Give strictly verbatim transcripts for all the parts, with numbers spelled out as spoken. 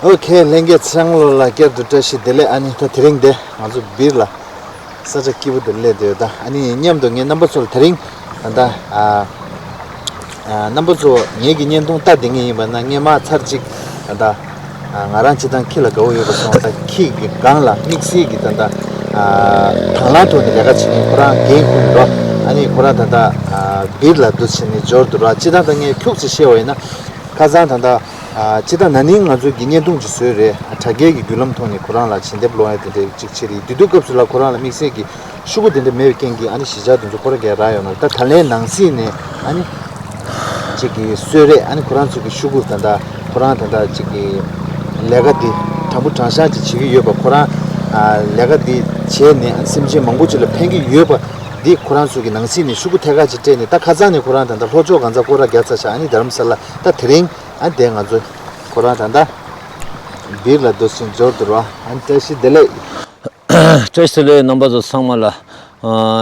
ཨོ་ཁེ། ལྷན་རྒྱས་ཚང་མ་ལ་བསྐྱར་དུ་བཀྲ་ཤིས་བདེ་ལེགས། ཨ་ནི་ད་དེ་རིང་འདི་ང་ཚོ་སྦིར་ལ་ས་ཆ་སྐྱིད་པོ་འདིར་སླེབས་བསྡད་ཡོད། ད་ཨ་ནི་མཉམ་དུ་ངས་རྣམ་པ་ཚོ་ལ་དེ་རིང་ད་ལྟ་ཨ་ཨ་རྣམ་པ་ཚོ་ངེད་ཀྱི་བརྙན་ཐུང་ལྟ་བསྡད་མཁན་ཡིན་པ་ན། སྔས་མ་ཚར་གཅིག་ད་ལྟ་ཨ་ང་རང་སྤྱིར་བཏང་ཁྱི་ལ་དགའ་བོ་ཡོད་པ་སོང་། ད་ཁྱི་གི་སྒང་ལ་དམིགས་བསལ་གྱི་ད་ལྟ་ཨ་དང་བླངས་ཐོག་ནས་ལས་ཀ་བྱེད་མཁན་ཁོ་རང་རྒན་ཁུ་འགྲོ། ཨ་ནི་ཁོ་རང་ད་ལྟ་ཨ་སྦིར་ལ་འདུག་བྱས་ནས་འབྱོར་འདུག་ར། སྤྱིར་བཏང་ད་ངས་ཁྱུག་ཙམ་བཤད་པ་ཡིན་ན། ཁ་སང་ད་ལྟ་ཨ་སྤྱིར་བཏང་ན་ནིང་ང་ཚོའི་གི་བརྙན་ཐུང་ཅིག་བཟོས་རེད། དྲ་རྒྱའི་གི་བརྒྱུད་ལམ་ཐོག་ནས་ཁོ་རང་ལ་ཞལ་འདེབས་སློང་ཡ་དེ་འདྲ་ཅིག་བྱས་རེད། དེ་དུས་སྐབས་སུ་ལ་ཁོ་རང་ལ་དམིགས་བསལ་གྱི་ཤོག་གུ་དེ་འདྲ་མེད་པའི་རྐྱེན་གྱིས་ཨ་ནི་གཞིས་ཆགས་དེ་ཚོ་སྐོར་ར་རྒྱག་རག་ཡོད་མ་རེད། ད་ད་ལན་ནང་སྲིད་ནས་ཨ་ནི་ཅིག་གི་གསོལ་རས། ཨ་ནི་ཁོ་རང་ཚོའི་གི་ཤོག་གུ་ད་ལྟ་ཁོ་རང་ད་ལྟ་ཅིག་གི་ལས་ཀ་འདི་དྲང་པོ་དྲང་བཞག་ཅིག་བྱེད་ཀྱི་ཡོད་པ། ཁོ་རང་ཨ་ལས་ཀ་འདི་བྱས་ནས་ཨ་ནི་སེམས་ཅན་མང་པོ་ཅིག་ལ་ཕན་གྱི་ཡོད་པ་འདི་ཁོ་རང་ཚོའི་གི་ནང་སྲིད་ནས་ཤོག་གུ་ཐད་ཀར་ཅིག་སྤྲད་ནས། ད་ཁ་སང་ནས་ཁོ་རང་ད་ལྟ་ལྷོ་ཕྱོགས་གང་ཚ་སྐོར་ར་རྒྱག་ཚར་ཤག་ཨ་ནི་རྡ་རམ་ས་ལ། ད་དེ་རིང་ཨ་དེ་ང་ཚོ་ཁོ་རང་ད་ལྟ་སྦིར་ལ་འདུག་སེ་འབྱོར་འདུག་ར། ཨ་ནི་བཀྲ་ཤིས་བདེ་ལེགས། བཀྲ་ཤིས་བདེ་ལེགས། རྣམ་པ་ཚོ་ཚང་མ་ལ་ཨ་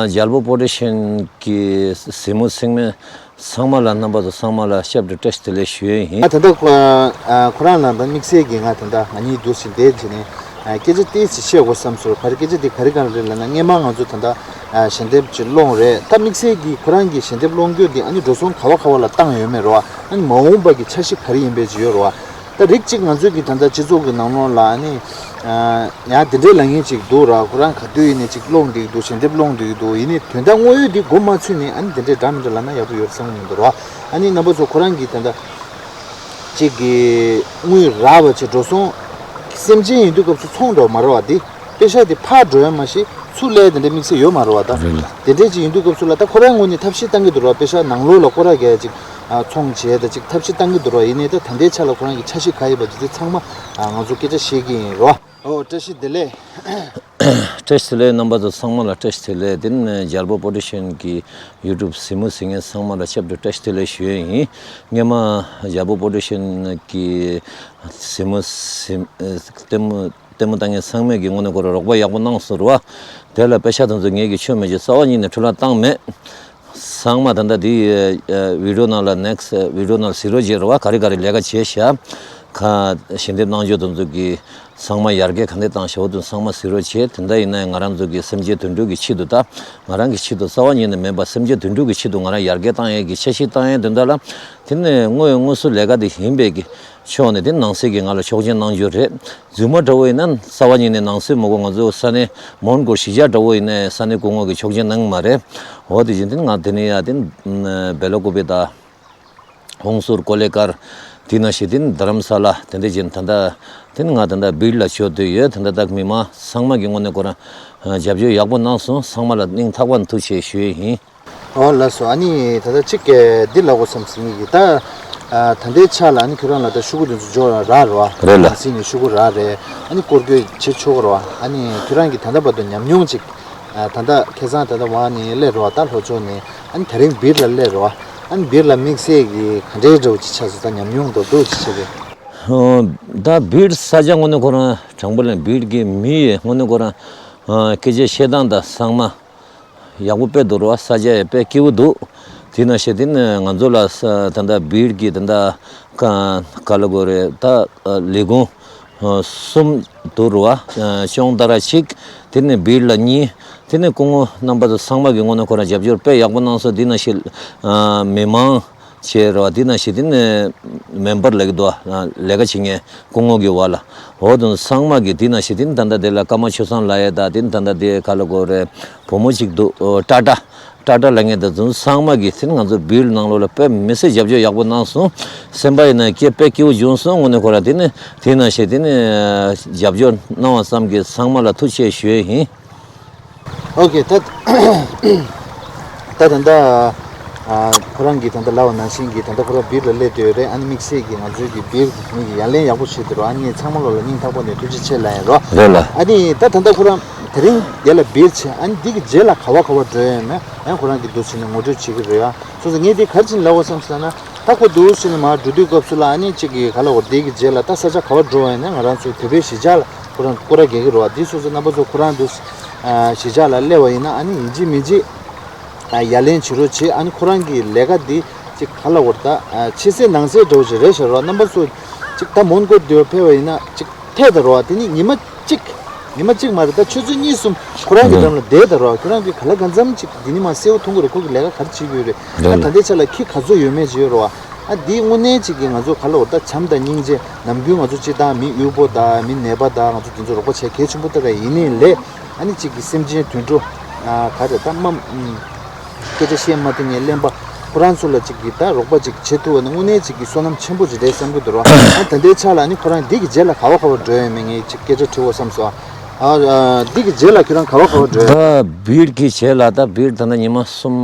རྒྱལ་པོ་པོ་ཊི་ཤན་གྱི་གཟིགས་མོ་གཟིགས་མེད་ཚང་མ་ལ། རྣམ་པ་ཚོ་ཚང་མ་ལ་སྐྱབས་འགྲོ་བཀྲ་ཤིས་བདེ་ལེགས་ཞུ་ཡས་ཡིན། ཨ་ད་ལྟ་ཁོ་ཨ་ཁོ་རང་ལ་ད་དམིགས་བསལ་གྱི་ང་ད་ལྟ་ང་གཉིས་འདུག་སེ་བསྡད་བྱས་ནས་ཨ་སྐད་ཆ་ཏོག་ཙམ་བཤད་དགོས་བསམ་སོང་། ག་རེ་སྐད་ཆ་དེ་ག་རེ་ག་རེ་རེད་ལབ་ན། སྔས་མ་ང་ཚོ་ད་ལྟ་ཨ་ཞལ་འདེབས་ཅིག་སློང་རེད། ད་དམིགས་བསལ་གྱི་ཁོ་རང་གི་ཞལ་འདེབས་སློང་རྒྱུ་དེ་ཨ་ནི་འགྲོ་སོང་ག་བ་ག་བ་ལ་བཏང་ཡོད་མེད་རེད་བ། ཨ་ནི་མ་འོངས་པ་གི་འཆར་གཞི་ག་རེ་ཡིན་པའི་ཅིག་ཡོད་རེད་བ། ད་རིགས་གཅིག་ང་ཚོའི་གི་ད་ལྟ་སྤྱི་ཚོགས་ཀྱི་ནང་ལོགས་ལ་ཨ་ནི་ཨ་ཡང་དེ་འདྲའི་ལབ་མཁན་ཅིག་འདུག་ར། ཁོ་རང་ག་དུས་ཡིན་ནའི་ཅིག་སློང་བསྡད་ཀྱི་འདུག་ཞལ་འདེབས་སློང་བསྡད་ཀྱི་འདུག་ཡིན་ནའི་དོན་དག་དངོས་ཡོད་འདི་མགོ་མ་ཚོས་ནས་ཨ་ནི་དེ་འདྲའི་འདྲ་མི་འདྲ་ལབ་ན་ཡག་པོ་ཡོད་བསམ་གྱི་མི་འདུག་ར། ཨ་ནི་རྣམ་པ་ཚོ་ཁོ་རང་གི་ད་ལྟ་ཅིག་གི་དངུལ་རག་པ་བྱས་འགྲོ་སོང་། སེམས་ཅན་ཡིན་དུས་སྐབས་སུ་ཚོང་འགྲོ་མ་རེད་བ། འདི་པེ་ཤ་དེ་ཕར་འགྲོ་ཡ་མ་གཞི་ཚུར་སླེབས་དེ་འདྲའི་དམིགས་བསལ་ཡོད་མ་རེད་བ། ད་རེད་ལ། དེ་འདྲའི་ཅིག་ཡིན་དུས་སྐབས་སུ་ལ་ད་ཁོ་རང་ངོས་ནས་ཐབས་ཤེས་བཏང་གི་འདུག་ར། པེ་ཤ་ནང་ལོགས་ལ་སྐོར་ར་རྒྱག་ཡ་ཅིག་ཨ་ཚོང་བྱས་ད་ཅིག་ཐབས་ཤེས་བཏང་གི་འདུག་ར། ཡིན་ནའི་ད་ད་ལྟའི་ཆ་ལ་ཁོ་རང་གི་འཆར་གཞི་ག་ཡིན་པ་དེ་ཚོ་ཚང་མ་ཨ་ང་ཚོ་སྐད་ཆ་བཤད་ཀྱི་ཡིན་རོ། ཨོ་བཀྲ་ཤིས་བདེ་ལེགས། བཀྲ་ཤིས་བདེ་ལེགས། རྣམ་པ་ཚོ་ཚང་མ་ལ་བཀྲ་ཤིས་བདེ་ལེགས། དེ་ནས་རྒྱལ་པོ་པོ་ཊི་ཤན་གྱི་ཡུ་ཊུབ་གཟིགས་མོ་གཟིགས་མཁན་ཚང་མ་ལ་སྐྱབས་འགྲོ་བཀྲ་ཤིས་བདེ་ལེགས་ཞུ་ཡས་ཡིན། སྔས་མ་རྒྱལ་པོ་པོ་ཊི་ཤན་གྱི་གཟིགས་མོ་གཟིགས་ལྟད་མོ་ལྟད་མོ་ལྟ་མཁན་ཚང་མས་ཀྱི་ངོས་ནས་ཁོ་རང་རོགས་པ་ཡག་པོ་གནང་སོང་རེད་བ། དེ་ལ་པེ་ཤ་དེ་ཚོ་ངེད་ཀྱིས་ཆོད་མེད་ཅིག་རྩ་བ་ཉིད་ནས་འཕྲོ་བརླག་བཏང་མེད། ཚང་མ་ད་ལྟ་འདི་ཨ་བི་ཌི་ཡོ་ནང་ལ་ནེག་སི་ཊི་བི་ཌི་ཡོ་ནང་ལ་གཟིགས་རོགས་བྱེད་རེད་བ། ག་རེ་ག་རེ་ལས་ཀ་བྱས་ཤག་ཁ་ཞལ་འདེབས་གནང་རྒྱུ་དེ་ཚོ་གི་ཚང་མ་ཡར་རྒྱས་ག་འདྲ་བཏང་ཤག་འོ་དེ་ཚང་མ་གཟིགས་རོགས་བྱེད། དེ་འདྲ་ཡིན་ན་ང་རང་ཚོ་གི་སེམས་ཅན་དོན་གྲུབ་ཀྱི་ཆེད་དུ། ད་ང་རང་གི་ཆེད་དུ་རྩ་བ་ཉིད་ནས་མེད་པ། སེམས་ཅན་དོན་གྲུབ་ཀྱི་ཆེད་དུ་ང་རང་ཡར་རྒྱས་བཏང་ཡས་ཀྱི་འཆར་གཞི་བཏང་ཡས་དོན་དག་ལ། དེ་ནས་དངོས་དངོས་སུ་ལས་ཀ་དེ་ཡིན་པའི་གི་ཕྱོགས་ནས་དེ་ནང་སྲིད་ཀྱིས་ང་ལ་ཆོག་མཆན་གནང་རྒྱུ་རེད། རྫུན་མ་འདྲ་བོ་ཡིན་ན་རྩ་བ་ཉིད་ནས་ནང་སྲིད་མ་གོ། ང་ཚོ་ས་གནས་མོན་གྷོ་གཞིས་ཆགས་འདྲ་བོ་ཡིན་ན་ས་གནས་སྐུ་ངོ་གིས་ཆོག་མཆན་གནང་གི་མ་རེད། འོ་དེ་བཞིན་དེ་ང་དེ་ནས་ཡ་དེ་སྦེ་ལ་ཀུ་པེ་ད་ཧོང་སུར་ཀོ་ལེ་ཀར་དེ་ནང་བཞིན་དེ་རྡ་རམ་ས་ལ་དེ་འདྲ་བཞིན་ད་ལྟ་དེ་ང་ད་ལྟ་སྦིར་ལ་འབྱོར་བསྡད་ཡོད། ད་ལྟ་ད་མི་མང་ཚང་མ་གི་ངོས་ནས་ཁོ་རང་རྒྱབ་སྐྱོར་ཡག་པོ་གནང་སོང་། ཚང་མ་ལ་སྙིང་ཐག་པ་ནས་ཐུགས་རྗེ་ཆེ་ཞུ་ཡས་ཡིན། ཨོ་ལགས་སོ། ཨ་ནི་ད་ལྟ་གཅིག་གི་འདི་ལབ་དགོས་བསམ་སོང་ངེད་ཀྱིས། ད་ཨ་ད་ལྟའི་ཆ་ལ་ཨ་ནི་ཁྱོད་རང་ལ་ད་ཤོག་གུ་དེ་ཚོ་འབྱོར་རག་རེད་བ། རེད་ལ། ནང་སྲིད་ནས་ཤོག་གུ་རག་རེད། ཨ་ནི་སྐོར་སྐྱོད་བྱེད་ཆོག་གི་རེད་བ། ཨ་ནི་ཁྱོད་རང་གིས་ད་ལྟ་བར་དུ་ཉམས་མྱོང་ཅིག་ཨ་ད་ལྟ་ཁ་སང་ད་ལྟ་བ་ནས་སླེབས་རེད་བ། ད་ལྷོ་ཕྱོགས་ནས་ཨ་ནི་དེ་རིང་སྦིར་ལ་སླེབས་རེད་བ། ཨ་ནི་སྦིར་ལ་དམིགས་བསལ་གྱི་ག་འདྲའི་འདྲ་བོ་ཅིག་ཆགས་སོང་། ད་ཉམས་མྱོང་རྡོག་རྡོག་ཅིག་བྱས་པས། ཨོ། ད་སྦིར་ས་ཆ་དངོས་གནས་ཁོ་རང་དྲང་པོ་ལབ་ན་སྦིར་གྱི་མི་ཡི་དངོས་གནས་ཁོ་རང་ཨ་སྐད་ཆ་བཤད་སྟངས་དང་ཚང་མ་ཡག་པོ་དཔེ་འདུག་རེད་བ། ས་ཆ་ཡང་དཔེ་སྐྱིད་པོ་འདུག་དེ་ནང་བཞིན་དེ་ནས་ང་ཚོ་ལ་ས་ད་ལྟ་སྦིར་གྱི་ད་ལྟ་ག་ག་ལབ་དགོས་རེད། ད་ལས་ཁུངས་གསུམ་འདུག་རེད་བ། ཅོང་ཏ་ར་གཅིག་དེ་ནས་སྦིར་ལ་གཉིས། དེ་ནས་སྐུ་ངོ་རྣམ་པ་ཚོ་ཚང་མ་གི་ངོས་ནས་ཁོ་རང་རྒྱབ་སྐྱོར་དཔེ་ཡག་པོ་གནང་སོང་། དེ་ནང་བཞིན་མི་མང་བྱས་རེད་བ། དེ་ནང་བཞིན་དེ་ནས་མེམ་བར་ལབ་ཀྱི་འདུག་བ། ལས་ཀ་བྱེད་མཁན་སྐུ་ངོ་གི་བར་ལ། འོ་དེ་ཚང་མ་གིས་དེ་ནང་བཞིན་དེ་ནས་ད་ལྟ་དེ་ལ་ཀརྨ་ཆོས་བཟང་ལགས་ཡ་དང་དེ་ནས་ད་ལྟ་དེ་ག་ལབ་དགོས་རེད། བུ་མོ་གཅིག་འདུག་ཨོ་ཀྲ་ཀྲ། ཀྲ་ཀྲ་ལབ་མཁན་དེ་ཚོ་ཚང་མ་གིས་དེ་ནས་ང་ཚོ་སྦིར་ནང་ལོགས་ལ་དཔེ་མི་སྲིད་རྒྱབ་སྐྱོར་ཡག་པོ་གནང་སོང་། སེམས་པ་ཡིན་ན་སྐྱིད་དཔེ་སྐྱིད་པོ་བྱུང་སོང་། དངོས་གནས་ཁོ་རང་དེ་ནས་དེ་ནང་བཞིན་དེ་ནས་རྒྱབ་སྐྱོར་གནང་བ་ཙམ་གྱིས་ཚང་མ་ལ་ཐུགས་རྗེ་ཆེ་ཞུ་ཡས་ཡིན། ཨོ་ཁེ། ད་ད་ད་ལྟ་ཨ་ཁོ་རང་གིས་ད་ལྟ་ལབ་པ་ནང་བཞིན་གྱི་ད་ལྟ་ཁོ་རང་སྦིར་ལ་སླེབས་བསྡད་ཡོད་རེད། ཨ་ནི་དམིགས་བསལ་གྱི་ང་ཚོའི་གི་སྦིར་མི་གི་ཡ་ལན་ཡག་པོ་བྱེད་འདུག་ར། ཨ་ནི་ཚང་མ་ལོ་ལ་སྙིང་ཐག་པ་ནས་ཐུགས་རྗེ་ཆེ་ལབ་ཡིན་རོ། རེད་ལ། ཨ་ནི་ད་ད་ལྟ་ཁོ་རང་དེ་རིང་དེ་ལ་སྦིར་བྱས། ཨ་ནི་འདི་གི་རྗེས་ལ་ག་བ་ག་བ་འགྲོ་ཡ་ཡོད་མེད་ཡང་ཁོ་རང་གིས་འདུག་བྱས་ནས་ངོ་སྤྲོད་བྱེད་ཀྱི་རེད་ཡ། སོ་སོ་ངས་དེ་ག་རེ་བྱས་ནས་ལབ་པ་བསམ་སོང་ན། ད་ཁོ་འདུག་སེ་ནས་མར་འགྲོ་དུས་སྐབས་སུ་ལ་ཨ་ནི་གཅིག་གིས་ག་ལབ་དགོས། དེ་གི་རྗེས་ལ་ད་ས་ཆ་ག་བར་འགྲོ་བ་ཡིན་ན་ང་རང་ཚོའི་བོད་པའི་གཞིས་ཆགས་ལ་ཁོ་རང་སྐོར་ར་རྒྱག་གི་རེད་བ། དེ་སོང་ཙང་རྣམ་པ་ཚོ་ཁོ་རང་འདུག་གཞིས་ཆགས་ལ་སླེབས་པ་ཡིན་ན་ཨ་ནི་ཡིན་གཅིག་མིན་གཅིག་ཡ་ལན་བྱེད་རོགས་བྱེད། ཨ་ནི་ཁོ་རང་གི་ལས་ཀ་འདི་གཅིག་ག་ལབ་དགོས། ད་ཕྱི་གསལ་ནང་གསལ་འདྲ་བོ་ཞིག་རེད་ཤག་རོ། རྣམ་པ་ཚོ་ ཅིག་ད་མོན་གྷོ་དེ་ཕེབས་པ་ཡིན་ན་ཅིག་ཐད་ད་རོ་བ། དེ་ནི་ཉི་མ་གཅིག་ཉི་མ་གཅིག་མ་རེད། ད་ཆུ་ཚོད་གཉིས་གསུམ་ཁོ་རང་གི་འགྲམ་ལ་བསྡད་ད་རོ་བ། ཁྱོད་རང་གི་ག་ལ་གང་འཚམ་ཅིག་འདི་ནི་མ་གསལ་བོ་མཐོང་གི་རེད། ཁོ་གི་ལས་ཀ་ག་རེ་བྱེད་ཀྱི་ཡོད་རེད། ཨ་ད་ལྟའི་ཆ་ལ་ཁྱི་ག་ཚོད་ཡོད་མེད་ཅིག་ཡོད་རོ་བ། ཨ་འདི་དངོས་གནས་ཅིག་གི་ང་ཚོ་ག་ལ་འོ་ད་བྱམས་དང་སྙིང་རྗེ། ནམ་རྒྱུན་ང་ཚོ་སྤྱིར་བཏང་མི་དབུལ་པོ་དང་མི་ནད་པ་དང་ང་ཚོ་དེ་ཚོ་རོགས་པ་བྱེད་གལ་ཆེན་པོ་ལྟ་ག་ཡིན་ནའི་ལས། ཨ་ནི་ཅིག་གི་སེམས་ཅན་དུད་འགྲོ་ག་རེ་ད་མ། སྐད་ཆ་བཤད་མ་ཐུབ་མཁན་གླེན་པ་ཁོ་རང་ཚོ་ལ་ཅིག་གིས་ད་རོགས་པ་ཅིག་བྱེད་ཐུབ་པ་ནི་དངོས་གནས་ཅིག་གི་བསོད་ནམས་ཆེན་པོ་ཅིག་རེད་བསམ་གྱི་འདུག་རོ། ཨ་ད་ལྟའི་ཆ་ལ་ནི་ཁོ་རང་འདི་གི་རྗེས་ལ་ག་བ་ག་བ་འགྲོ་ཡོད་མེད་ངས་ཅིག་སྐད་ཆ་དྲི་འོ་བསམ་སོང་། ཨ་འདི་གི་རྗེས་ལ་ཁྱོད་རང་ག་བ་ག་བ་འགྲོ་ཡོད། ད་བིར་གྱི་རྗེས་ལ་ད་བིར་ད་ལྟ་ཉི་མ་གསུམ་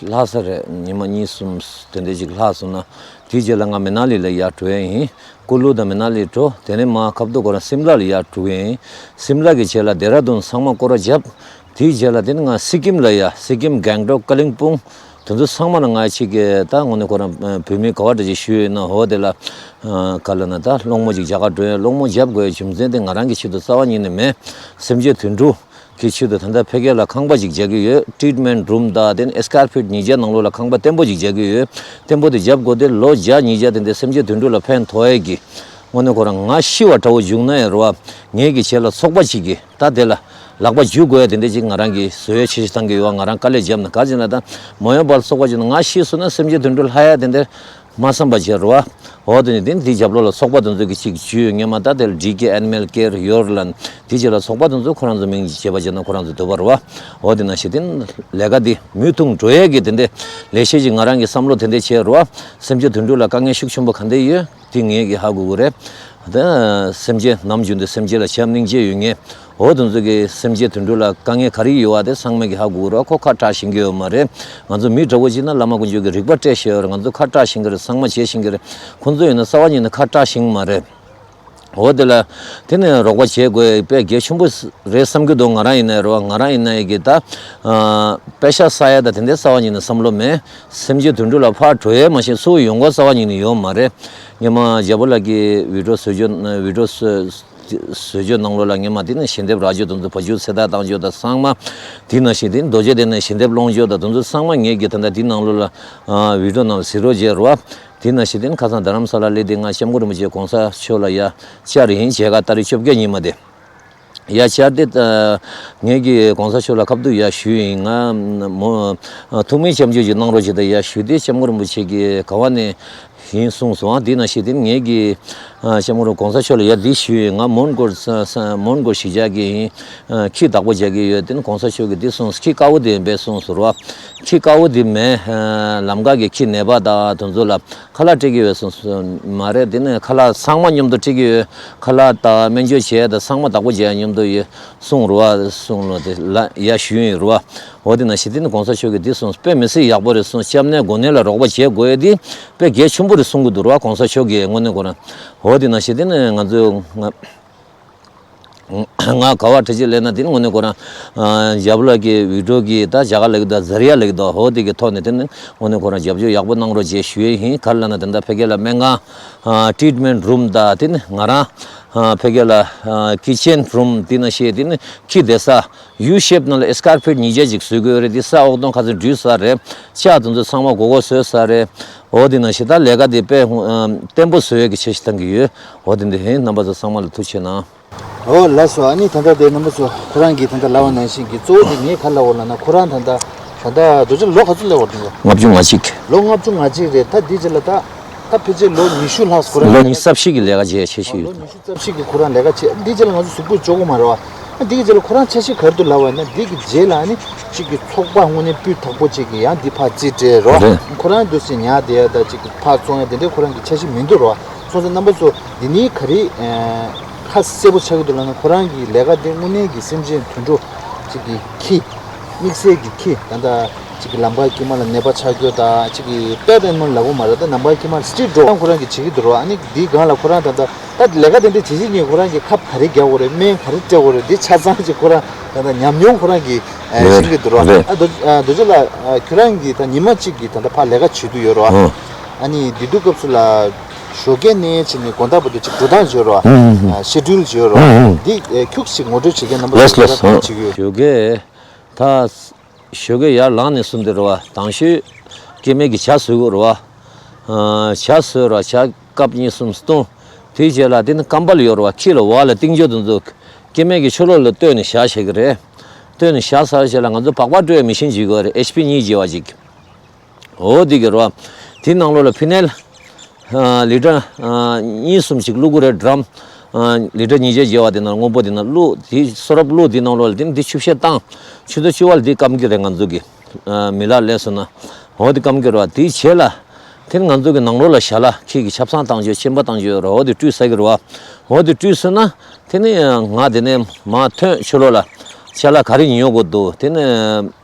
ལྷག་ས་རེད། ཉི་མ་གཉིས་གསུམ་དེ་འདྲ་ཅིག་ལྷག་སོང་ན་དེའི་རྗེས་ལ་ང་མི་ན་ལི་ལ་ཡར་འགྲོ་ཡ་ཡིན། ཀུ་ལུ་དང་མི་ན་ལི་འགྲོ། དེ་ནས་མར་ཁ་བརྡ་ཁོ་རང་སིམ་ལ་ལ་ཡར་འགྲོ་གི་ཡིན། སིམ་ལ་གི་རྗེས་ལ་ལྡེ་ར་ལྡུན་ཚང་མ་སྐོར་ར་བརྒྱབ། དེའི་རྗེས་ལ་དེ་ནས་ང་སི་ཀིམ་ལ་ཡ། སི་ཀིམ་གྷེང་ཊོག་ཀ་ལིང་སྤུང་དེ་ཚོ་ཚང་མ་ལ་ང་ཅིག་གི་ད་དངོས་གནས་ཁོ་རང་བོད་མི་ག་བ་འདྲ་ཅིག་ཞུས་ཡོད་ན་འོ་དེ་ལ་ག་ལ་ན་ད་སློང་མོ་ཅིག་རྒྱག་ག་འགྲོ་ཡ། སློང་མོ་རྒྱབ་དགོས་ཡ་རྒྱུ་མཚན་དེ་ང་རང་གི་ཆེད་དུ་རྩ་བ་ཉིད་ནས་མེད། སེམས་ཅན་དུད་འགྲོ་གི་ཆེད་དུ་ད་ལྟ་ཕ་གི་ལ་ཁང་པ་ཅིག་རྒྱག་གི་ཡོད། ཊི་རི་ཊི་མེན་ཊི་རུམ་དང་དེ་ནས་ཨེ་སི་ཀར་པེཊ་ཉིས་བརྒྱ་ནང་ལོགས་ལ་ཁང་པ་བརྟན་པོ་ཅིག་རྒྱག་གི་ཡོད། བརྟན་པོ་དེ་རྒྱབ་དགོས་དེ་ལོ་བརྒྱ་ཉིས་བརྒྱ་དེ་འདྲ་སེམས་ཅན་དུད་འགྲོ་ལ་ཕན་ཐོགས་ཡས་ཀྱི། དངོས་གནས་ཁོ་རང་ང་ཤི་བ་འདྲ་བོ་བྱུང་ན་ཡང་རེད་བ། ངེད་ཀྱི་ཆེད་ལ་ཚོགས་པ་ཅིག་གིས་ད་དེ་ལ་ལག་པ་འཇུ་དགོས་ཡ་དེ་འདྲ་ཅིག་ང་རང་གིས་བཟོ་ཡ་ཆེ་ཞིག་བཏང་གི་ཡོད། ང་རང་དཀའ་ལས་བརྒྱབ་ན་ག་ཅིག་ན་ད་མ་འོངས་པར་ཚོགས་པ་ཅིག་ན་ང་ཤི་སོང་ན་སེམས་ཅན་དུད་འགྲོ་ལྷག་ཡ་དེ་འདྲ་མ་བསམ་པ་བྱས་རེད་བ། འོ་དེ་ནི་དེ་ནི་དེའི་རྒྱབ་ལོགས་ལ་ཚོགས་པ་དེ་ཚོ་གི་ཅིག་ཇུས་ངེས་མ་ད་དེ་ལ་ཌི་ཀེ་ཨེ་ནི་མལ་ཀེར་ཡོར་ལན་དེའི་རྗེས་ལ་ཚོགས་པ་དེ་ཚོ་ཁོ་རང་ཚོ་མིང་བརྗེ་བ་བྱས་ན་ཁོ་རང་ཚོ་འདོད་པ་རེད་བ། འོ་དེ་ནང་བཞིན་དེ་ནི་ལས་ཀ་དེ་མུ་མཐུད་འགྲོ་ཡས་ཀྱི་དེ་འདྲ་ལས་བྱེད་ཅིག་ང་རང་གི་བསམ་བློ་དེ་འདྲ་བྱས་རེད་བ། སེམས་ཅན་དུད་འགྲོ་ལ་དཀའ་ངལ་ཤུགས་ཆེན་པོ་ག་འདྲ་ཡོད། དེ་ངེད་ཀྱིས་ཧ་གོ་གི་རེད། ད་སེམས་ཅན་ནམ་རྒྱུན་དུ་སེམས་ཅན་ལ་བྱམས་སྙིང་རྗེ་ཡོད་མཁན། འོ་དེ་ཚོ་གི་སེམས་ཅན་དུད་འགྲོ་ལ་དཀའ་ངལ་ག་རེ་ཡོད་བ་དེ་ཚང་མས་ཀྱིས་ཧ་གོ་གི་རེད། ཁོ་ཁ་གྲག་ཤེས་ཀྱི་ཡོད་མ་རེད། ང་ཚོ་མི་འདྲ་བོ་ཅིག་ན་བླ་མ་དཀོན་མཆོག་གི་རིག་པ་སྤྲད་ཤེས་ཡོད་རེད། ང་ཚོ་ཁ་གྲག་ཤེས་ཀྱི་རེད། ཚང་མ་བྱེད་ཤེས་ཀྱི་རེད། ཁོ་ཚོ་ཡིན་ན་རྩ་བ་ཉིད་ནས་ཁ་གྲག་ཤེས་ཀྱི་མ་རེད། འོ་དེ་ལ་དེ་ནས་རོགས་པ་བྱེད་དགོས་དཔེ་གལ་ཆེན་པོ་རེད་བསམ་གྱི་འདུག་ང་རང་ཡིན་ནའི་རེད་བ། ང་རང་ཡིན་ནའི་གི་ད་ཨ་པེ་ཤ་ས་ཡ་ད་དེ་འདྲའི་རྩ་བ་ཉིད་ནས་བསམ་བློ་མེད། སེམས་ཅན་དུད་འགྲོ་ལ་ཕར་འགྲོ་ཡས་མ་ཤེས་སུ་ཡོང་སྒོ་རྩ་བ་ཉིད་ནས་ཡོད་མ་རེད། སྔོན་མ་རྒྱལ་པོ་ལགས་ཀྱིས་བི་ཌི་ཡོ་བཟོ་བཅོས་བི་ཌི་ཡོ་བཟོ་བཟོ་བཅོས་ནང་ལོགས་ལ་སྔོན་མ་དེ་ནས་ཞལ་འདེབས་རག་རྒྱུ་དེ་ཚོ་བ་ཕྱུགས་ཚེ་ཐར་བཏང་རྒྱུ་དང་ཚང་མ། དེ་ནང་བཞིན་དེ་ནས་རྡོ་རྗེ་གདན་ནས་ཞལ་འདེབས་སློང་རྒྱུ་དང་དེ་ཚོ་ཚང་མ་ངེད་ཀྱིས་ད་ལྟ་དེ་ནང་ལོགས་ལ་ཨ་བི་ཌི་ཡོ་ནང་ལ་གཟིགས་རོགས་བྱས་རེད་བ། དེ་ནང་བཞིན་དེ་ནས་ཁ་སང་རྡ་རམ་ས་ལ་སླེབས་དེ་ང་སྐྱབས་མགོན་རིན་པོ་ཆེ་གོང་ས་མཆོག་ལ་ཡ་བཅར་ཡིན་བྱས་ཀ་ཏ་རིག་བཅོ་བརྒྱད་ཉིན་མ་དེ། ཡ་བཅར་ཏེ་ཨ་ངེད་ཀྱིས་གོང་ས་མཆོག་ལ་ཁ་བསྡུ་ཡ་ཞུས་ཡིན། ང་མོ་ཨ་ཐུགས་སྨོན་སྐྱབས་འཇུག་ཅིག་གནང་རོགས་བྱེད་དང་ཡ་ཞུས་ཏེ་སྐྱབས་མགོན་རིན་པོ་ཆེ་གིས་ག་བ་ནས་ཡིན་གསུངས་སོང་། ཨ་དེ་ནང་བཞིན་དེ་ངེད་ཀྱིས་ཨ་སྐྱབས་མགོན་གོང་ས་མཆོག་ལ་ཡ་འདི་ཞུས་ཡིན། ང་མོན་གྷོར་ས་ས་མོན་གྷོར་གཞིས་ཆགས་ཀྱི་ཡིན། ཨ་ཁྱི་བདག་པོ་བྱ་གི་ཡོད། དེ་ནས་གོང་ས་མཆོག་གིས་འདི་གསུངས། ཁྱི་དཀར་པོ་དེ་ཡིན་པས་གསུངས་སོང་རོ། ཁྱི་དཀར་པོ་དེ་མེད། ཨ་ལམ་ཁ་གི་ཁྱི་ནད་པ་དང་དེ་ཚོ་ལ་ཁ་ལག་སྤྲད་ཀྱི་ཡོད་གསུངས་སོང་མ་རེད། དེ་ནས་ཁ་ལག་ཚང་མ་མཉམ་དུ་སྤྲད་ཀྱི་ཡོད། ཁ་ལག་དང་སྨན་བཅོས་བྱས་དང་ཚང་མ་བདག་པོ་བྱས་མཉམ་དུ་ཡོད་གསུངས་རོ། གསུངས་ལོ་དེ་ལ་ཡ་ཞུས་ཡིན་རོ། འོ་དེ་ནང་བཞིན་དེ་ནི་གོང་ས་མཆོག་གིས་འདི་གསུངས། དཔེ་མི་སྲིད་ཡག་པོ་རེད་གསུངས། སྐྱབས་གནས་དགོན་གནས་ལ་རོགས་པ་བྱེད་དགོས་ཡ་དེ་དཔེ་གལ་ཆེན་པོ་རེད་གསུང་གི་འདུག་རོ། གོང་ས་མཆོག་གིས་དངོས་གནས་ཁོ་རང་། འོ་དེ་ནང་བཞིན་དེ་ནི་ང་ཚོ་ང་ང་ག་བ་འདྲ་ཅིག་སླེབས་ན་དེ་ནི་དངོས་གནས་ཁོ་རང་ཨ་རྒྱབ་ལ་གི་བི་ཌི་ཡོ་གི་ད་རྒྱ་གར་ལ་གི་ད་ཛ་རི་ཡ་ལ་གི་ད་འོ་དེ་གི་ཐོག་ནས་དེ་ནི་དངོས་གནས་ཁོ་རང་རྒྱབ་སྐྱོར་ཡག་པོ་གནང་རོགས་བྱེད་ཞུ་ཡས་ཡིན། ག་རེ་ལབ་ན་དེ་འདྲ་ཕ་གི་ལ་སྨན་ཁང་ཨ་ཊི་རི་ཊི་མེན་ཊི་རུམ་དང་དེ་ནི་ང་རང་ཨ་ཕ་གི་ལ་ཨ་ཀི་ཆེན་རུམ་དེ་ནང་བཞིན་དེ་ནི་ཁྱི་བསྡད་ས། ཡུ་ཤེབ་ནང་ལ་ཨེ་སི་ཀར་པེཊ་ཉིས་བརྒྱ་ཅིག་བཟོས་དགོས་རེད། དེ་ས་འོག་དོང་ཁ་ཚོན་འདྲུས་ས་རེད། ལྕགས་དེ་ཚོ་ཚང་མ་སྒོར་སྒོར་བཟོས་ས་རེད། འོ་དེ་ནང་བཞིན་ད་ལས་ཀ་དེ་དཔེ་ཨ་བརྟན་པོ་བཟོ་ཡས་ཀྱི་འཆར་གཞི་བཏང་གི་ཡོད། འོ་དེ་འདི་ཡིན། རྣམ་པ་ཚོ་ཚང་མ་ལ་ཐུགས་རྗེ་གནང་། འོ་ལགས་སོ། ཨ་ནི་ད་ལྟ་དེ་རྣམ་པ་ཚོ་ཁོ་རང་གིས་ད་ལྟ་ལབ་པ་ནང་བཞིན་གྱི་གཙོ་བོ་དེ་ངས་ག་ལབ་པ་ལབ་ན་ཁོ་རང་ད་ལྟ་ད་ལྟ་རྡོ་རྗེ་ལོ་ག་ཚོད་སླེབས་པ་རེད་འདུག་ལྔ་བཅུ་ང་གཅིག་ལོ་ལྔ་བཅུ་ང་གཅིག་རེད། ད་འདི་རྗེས་ལ་ད། ད་ཕལ་ཆེར་ལོ་ཉི་ཤུ་ལྷག་ཁོ་རང་ལོ་ཉི་ཤུ་རྩ་བཞི་གི་ལས་ཀ་བྱས་ཆེ་ཤོས་ཡོད། ལོ་ཉི་ཤུ་རྩ་བཞི་གི་ཁོ་རང་ལས་ཀ་བྱས། འདི་རྗེས་ལ་ང་ཚོ་གཟུགས་པོ་ལྕོགས་གི་མ་རེད་བ། འདི་གི་རྗེས་ལ་ཁོ་རང་འཆར་གཞི་ག་རེ་འདུག་ལབ་པ་ན་འདི་གི་རྗེས་ལ་ནི་གཅིག་གི་ཚོགས་པ་དངོས་གནས་སྤུས་དག་པོ་གཅིག་གི་ཡང་འདི་ཕར་རྩིས་སྤྲད་རོགས། རེད། ཁོ་རང་འདུག་སེ་ཉར་བསྡད་ཡ་ད་གཅིག་གི་ཕར་བཙོང་ཡ་དེ་འདྲའི་ཁོ་རང་གི་འཆར་གཞི་མི་འདུག་རོགས། སོང་ཙང་རྣམ་པ་ཚོ་འདི་ནི་ག་རེ་ཁ་གསལ་པོ་ཆགས་ཀྱི་འདུག་ལབ་ན་ཁོ་རང་གི་ལས་ཀ་དེ་དངོས་གནས་ཀྱི་སེམས་ཅན་དུད་འགྲོ་གཅིག་གི་ཁྱི། དམིགས་བསལ་གྱི་ཁྱི་ད་ལྟ་གཅིག་གི་ལམ་ཁའི་དཀྱིལ་མ་ལ་ནད་པ་ཆགས་རྒྱུ་དང་གཅིག་གི་པེཊ་ཨེ་ནི་མལ་ལབ་དགོས་མ་རེད། ད་ལམ་ཁའི་དཀྱིལ་མ་ལ་སི་ཊི་རིཊ་ཌོག་ཁོ་རང་གིས་བྱེད་ཀྱི་འདུག་རོགས། ཨ་ནི་འདིའི་སྒང་ལ་ཁོ་རང་ད་ལྟ་ད་ལས་ཀ་དེ་འདྲ་བྱེད་བྱེད་ཉིན་ཁོ་རང་གིས་ཁབ་ག་རེ་རྒྱག་དགོས་རེད། སྨན་ག་རེ་སྤྲད་དགོས་རེད། འདི་ཆ་ཚང་ཅིག་ཁོ་རང་ད་ལྟ་ཉམས་མྱོང་ཁོ་རང་གིས་ཤེས་ཀྱི་འདུག་རོགས། རེད། ཨ་རྡོ་རྗེ་ལགས་ཁྱོད་རང་གིས་ད་ཉི་མ་གཅིག་གི་ད་ལྟ་ཕར་ལས་ཀ་བྱེད་དུ་ཡོད་རོགས། ཨ་ནི་འདི་དུས་སྐབས་སུ་ལ་ཞོགས་ཀས་ནས་བྱས་ནས་དགོང་དག་བར་དུ་ཅིག་འགྲོ་སྟངས་བྱེད་རོགས། ཤེ་ཌུལ་བྱེད་རོགས། འདི་ཁྱུག་ཅིག་ངོ་སྤྲོད་བྱེད་མཁན་རྣམ་པ་ཚོ་ལགས་ལགས་ལགས་སོ། བྱེད་ཀྱི་ཡོད། ཞོགས་ཀས་ད། ཞོགས་ཀས་ཡར་ལངས་ནས་བཟུང་སྟེ་རེད་བ། དང་ཤོས་སྐྱེ་དམན་གྱི་ཇ་ཟོས་དགོས་རེད་བ། ཨ་ཇ་ཟོས་ར་ཇ་ཀབ་གཉིས་གསུམ་བཏུང་ དེའི་རྗེས་ལ་དེ་ནི་ཀམ་པལ་ཡོད་རེད་བ། ཁྱི་ལ་བ་ལ་སྟེང་ཕྱོགས་དེ་ཚོ་སྐྱེ་དམན་གྱི་ཕྱི་ལོགས་ལ་བཏོན་ནས་བཞག་བྱེད་ཀྱི་རེད། བཏོན་ནས་བཞག་ཚར་རྗེས་ལ་ང་ཚོ་སྦག་སྦག་སྤྲོད་ཡ་མི་ཤིན་བྱེད་དགོས་རེད། ཨེཆ་པི་གཉིས་བྱེད་པ་ཅིག་འོ་དེ་གི་རེད་བ། དེའི་ནང་ལོགས་ལ་ཕི་ནལ་ལི་ཊར་གཉིས་གསུམ་ཞིག་བླུག་གི་རེད། ཌམ་ལི་ཊར་ཉིས་བརྒྱ་བྱེད་པ་དེ་ནང་སྔོན་པོ་དེ་ནང་བླུག་དེ་སོ་རབ་བླུག་དེའི་ནང་ལོགས་ལ་དེ་ནི་དེ་ཆུ་བཤལ་བཏང་། ཆུ་ཚོད་བཅུ་པ་ལ་དེ་སྐམ་གི་རེད། ང་ཚོ་གི་མི་ལ་ལས་སོང་ན་འོ་དེ་སྐམ་གི་རེད་བ། དེའི་རྗེས་ལ་དེ་ནི་ང་ཚོ་གི་ནང་ལོགས་ལ་ཞལ་ལག་ཁྱི་གི་ཆབ་གསང་བཏང་རྒྱུ་གཅིན་པ་བཏང་རྒྱུ་རེད། འོ་དེ་བཀྲུས་ཟ་གི་རེད་བ། འོ་དེ་བཀྲུས་སོང་ན། དེ་ནི་ང་དེ་ནས་མར་ཐོན་ཕྱི་ལོགས་ལ་ཅ་ལག་ག་རེ་ཉོ་དགོས་འདུག་དེ་ནི་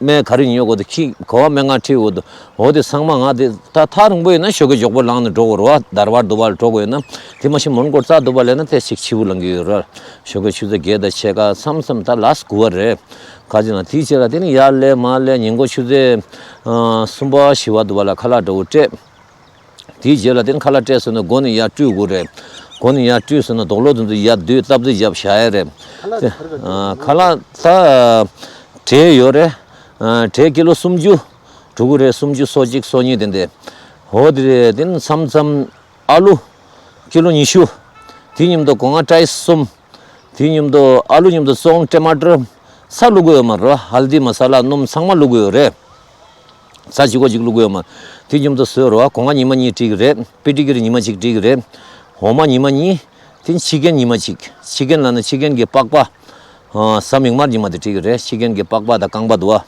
སྨན་ག་རེ་ཉོ་དགོས་འདུག་ཁྱི་ག་བ་སྨན་ཁང་ཁྲིད་དགོས་འདུག་འོ་དེ་ཚང་མ་ང་དེ་ད་ཐག་རིང་པོ་ཡིན་ན་ཞོགས་ཀས་མགྱོགས་པོ་ལངས་ནས་འགྲོ་དགོས་རེད་བ། དར་བར་དུ་བར་འགྲོ་དགོས་ཡོད་ན། དེ་མ་གཞི་མོན་གྷོ་རྩ་དུ་བ་ལས་ན་དེ་ཞིག་ཕྱི་པོ་ལངས་ཀྱི་ཡོད་རེད། ཞོགས་ཀས་ཆུ་ཚོད་བརྒྱད་དང་ཕྱེད་ཀ་མཚམས་མཚམས་ད་ལས་དགུ་པ་རེད། ག་ཅི་ན་དེའི་རྗེས་ལ་དེ་ནི་ཡར་སླེབས་མར་སླེབས་ཉིན་གུང་ཆུ་ཚོད་གསུམ་པ་བཞི་པ་དུ་བ་ལ་ཁ་ལག་འདྲ་བོ་སྤྲད། དེའི་རྗེས་ལ་དེ་ནི་ཁ་ལག་སྤྲད་སོང་ན་སྒོ་ནས་ཡར་བཀྲུ་དགོས་རེད། སྒོ་ནས་ཡར་བཀྲུས་སོང་ན་དོག་ལོག་དེ་ཚོ་ཡར་བསྡུས་སྟབས་བདེ་བརྒྱབ་བཞག་ཡ་རེད། ཁ་ལག་དེ་ག་རེ་ག་རེ། ཨ། ཁ་ལག་ད་འབྲས་ཡོད་རེད། ཨ། འབྲས་ཀི་ལོ་སུམ་ཅུ་འགྲོ་གི་རེད། སུམ་ཅུ་སོ་གཅིག་སོ་གཉིས་དེ་འདྲ། འོ་དེ་རེད། དེ་ནི་མཚམས་མཚམས་ཨ་ལུ་ཀི་ལོ་ཉི་ཤུ། དེ་མཉམ་དུ་སྒོ་ང་ཏྲའི་གསུམ། དེ་མཉམ་དུ་ཨ་ལུ་མཉམ་དུ་སོང་། ཊ་མ་ཊར་ས་བླུག་གི་ཡོད་མ་རེད། ཧལ་དི་མ་ས་ལ་སྣུམ་ཚང་མ་བླུག་གི་ཡོད་རེད། ས་གཅིག་པོ་གཅིག་བླུག་གི་ཡོད་མ་རེད། དེ་མཉམ་དུ་བཟོས་རེད་བ། སྒོ་ང་ཉི་མ་གཉིས་སྤྲད་ཀྱི་རེད། པི་ཏི་ཀི་རི་ཉི་མ་གཅིག་སྤྲད་ཀྱི་རེད། འོ་མ་ཉི་མ་གཉིས། དེ་ཕྱི་རྒྱན་ཉི་མ་གཅིག་ཕྱི་རྒྱན་ལབ་ན་ཕྱི་རྒྱན་གྱི་པགས་པ། ཨ། ཟ་མིག་དམར་ཉི་མ་དེ་སྤྲད་ཀྱི་རེད། ཕྱི་རྒྱན་གྱི་པགས་པ་དང་རྐང་པ་འདུག་བ།